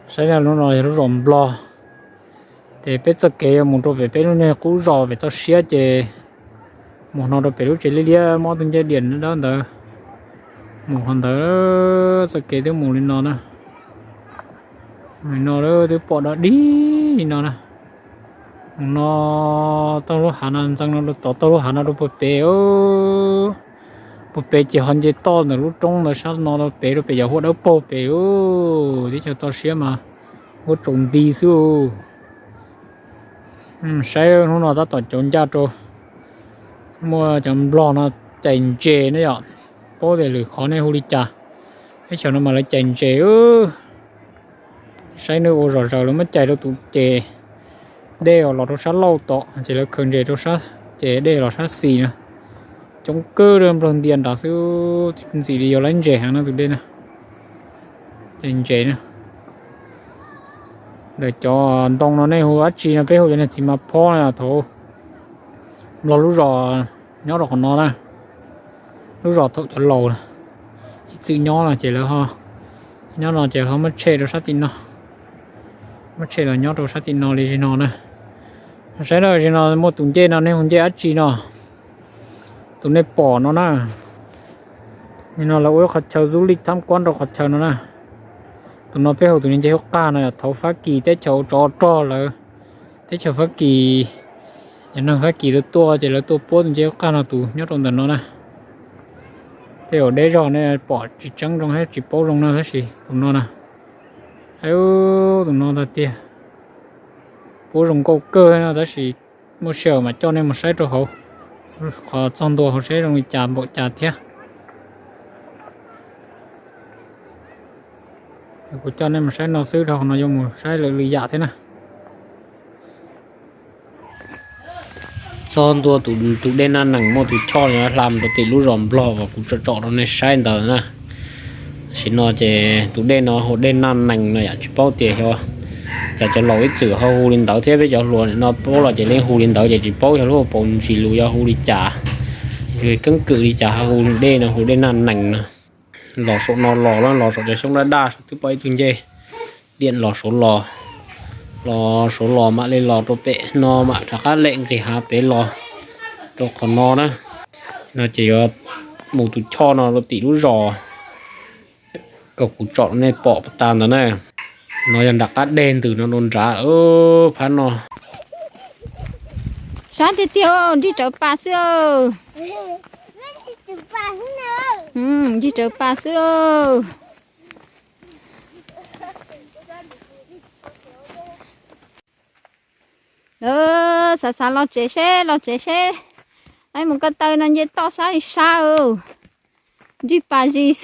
Saib na, lub no yog lub zos Nplog. Ces peb txoj kev yuav mus rau pem peb lub niag qub zos pem toj siab ces mus no rau pem lub tsev liab liab mob tus ncej diam dawb ntawd. Mus qhov ntawd, txoj kev twb mus li no na. Mus li no twb pom dog dig li no na. Mus no taug lub hav no ntxeev no rau tod, taug lub hav no rau puag pem. Puag pem ces ho nce toj ntawm lub roob ntawd sab no rau pem, rau pem cov huab dawb paug pem. Teb chaws toj siab mas huab tsaus nti xwb. Saib hnub no tab tom cov ncaj rau, muaj cov nplog no cais ntses na yom. Paub tias lwm qhov nej hu li cas, teb chaws no mas lawv cais ntses. Saib nej ua zom zaws lawv muab cais rau tus ces dej los rau sab laug tod ces lawv khaws ntses rau sab ces dej los sab xis na. Coob kawg nplog ntias nrad xwb, ntxim li yuav laib ntses heev na tus dej na. Cais ntses na. Ntawm cov ntoo no nej hu dab tsi no, peb hu cov niag txiv mas phob na, thaum nplog lub zos nyob rau qhov no na. Lub zos thaum cov laus ib txwm nyob no ces lawv nyob no ces lawv muab tshem rau sab tim no. Muab tshem los nyob rau sab tim no li zim no na. Saib na, zim no muaj tus ncej no nej hu ncej dab tsi no? Tus nej pom no na, nim no lawv ua ib qhov chaw zub lij thab kuab rau qhov chaw no na. Tus no peb hu tus niag ncej hub qag no, thaum Fab Kis teb chaws ua tsov rog lawm, teb chaws Fab Kis, cov neeg Fab Kis lawv tuaj ces lawv tuaj puab tus ncej hub qag no tus nyob rau ntawm no na. Tej zaum deb zog nej pom tsis tseeb zoo thiab tsis paub zoo no tab sis tus no na, tus no ntag tiag. Puab zoo nkauj kawg no tab sis muaj sij hawm mam coj nej mus saib rau hauv, qhov txog ntua hauv seb zoo li cas npaum cas thiab. Kuv coj nej mus saib no xwb, dhau no yuav mus saib lwm lwm yam thiab na. Txog ntua tus dej Naj Nees, muaj tus choj hla mus rau tim lub zos Nplog uas kuv tsom tsom rau nej saib ntawd na. Tam sim no ces tus dej no hu dej Naj Nees no yom, tsis paub tias xyov cas cov laus ib txwm ho hu li ntawd thiab, peb cov hluas no paub los ces yeej hu li ntawd ces tsis paub xyov lub hauv paus ntsis lus yog hu li cas, keeb kwm li cas ho hu dej no hu dej Naj Nees no. Los saum no los, los saum cov xyoob daj daj saum twb pom ib tug ncej diam los saud los. Los saud los mam li los rau pem no mam rov qab lem nqis hav pem los rau qhov no na. No ces yuav mus tus choj no rau tim lub zos uas kuv tsom nej pom tas ntawd na. No yog nram qab deg ntws no rau nrad phab no. Sab tiag tiag, nrig rawv pa xwb. Nrig rawv pa xwb. Xav xav los tsev seb, los tsev seb, mus ko taw no nce toj sab li sab. Nrig pa zis.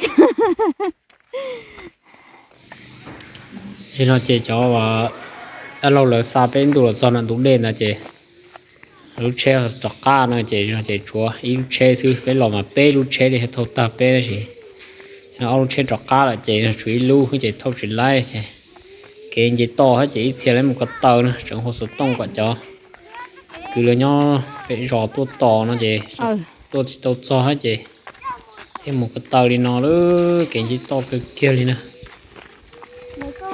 Zim no ces cov dab laug lawv xa peb ntu los txog nram ntug dej ntawd ces lub tsheb rov qab no ces, no ces tshuav ib lub tsheb xwb, peb los mas peb lub tsheb li thiaj thauj tag peb tab sis no ob lub tsheb rov qab lawm ces tshuav ib lub ces thauj tsis laib ces kev nce toj hab ces ib txhia lawv mus ko taw na, tseem hu xov tooj kom cov kwv lawv nyob pem zos tuaj tos no ces tuaj tsis tau txog hab ces thiaj mus ko taw li no lawm, kev nce toj kawg kiag li na.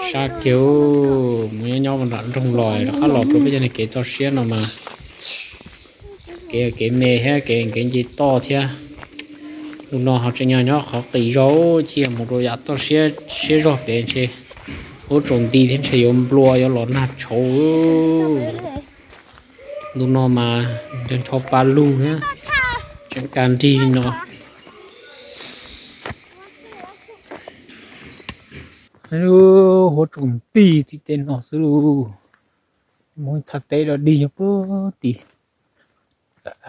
Sab kiag, mus nyob nyob nram nroog los rov qab los rau peb cov niag kev toj siab no mas kev, kev me thiab kev, kev nce toj thiab. Ntu no ho tseem nyob nyob qhov qis zog, cia mus rau yam toj siab, siab zog pem ntshe huab tsaus nti thiab ntshe yuav nplua yuav los nag tshauv. Ntu no mas nrog ncho pa lug na, tseem kag nrig li no. Huab tsaus nti tim tej no xwb lauj. Mus thaj teb dog dig yog puag tim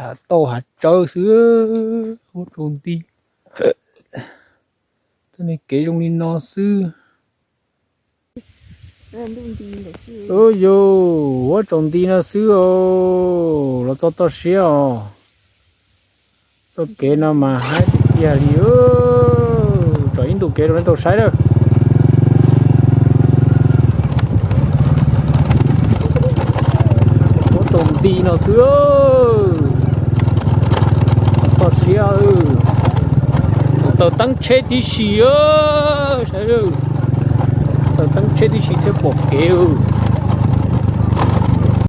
hav tauj hav tsawb xwb, huab tsaus nti. Txoj niag kev zoo li no xwb. Yus, huab tsaus nti no xwb os, los txog toj siab os. Txoj kev no mas haib tiag tiag li. Tsom ib ntu kev rau nej tau saib lawm. Huab tsaus nti no xwb. Toj siab, taws teeb tsheb tib si. Saib, taws Teeb tsheb tib si thiab pom kev ub.